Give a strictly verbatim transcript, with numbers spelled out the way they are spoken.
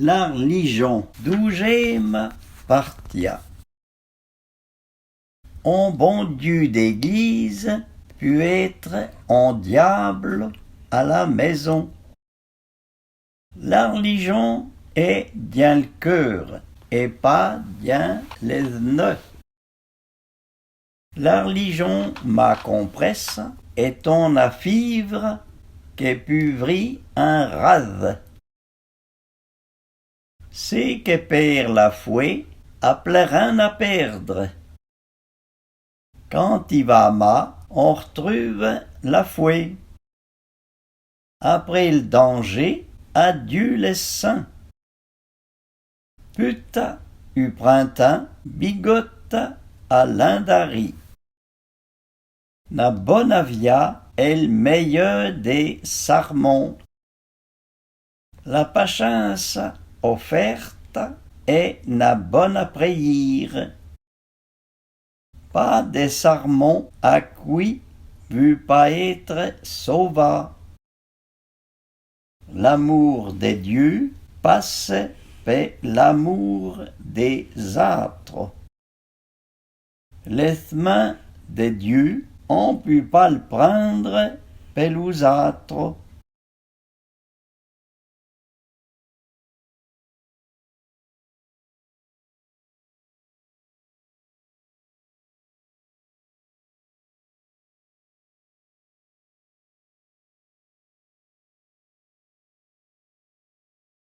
La rlijon, douzéma partia. On bon Dyu d'églize pu étre on dyâblo a la mézon. La rlijon è dyin l'keur è pâ dyin lé zneu. La rlijon mâ komprèssa è on-a fivra ke pu vri in razhe. Sé ke pêr la fwé a pli rin a pèrdre. Kan i va mâ, on rtruve la fwé. Apré l'danzé, adyeu lé sin. Puta u printin, bigota a l'indari. Na bona via è l'mèyeu dé sarmon. La pachinsa ofèrta è na bona prèyîre. Pâ dé sarmon a kwi vu pâ étre sôvâ. L'amour dé Dyu passe pè l'amour dé-z-âtro. Lé smin dé Dyu, on pu pâ l'prindre pè lou-z-âtro.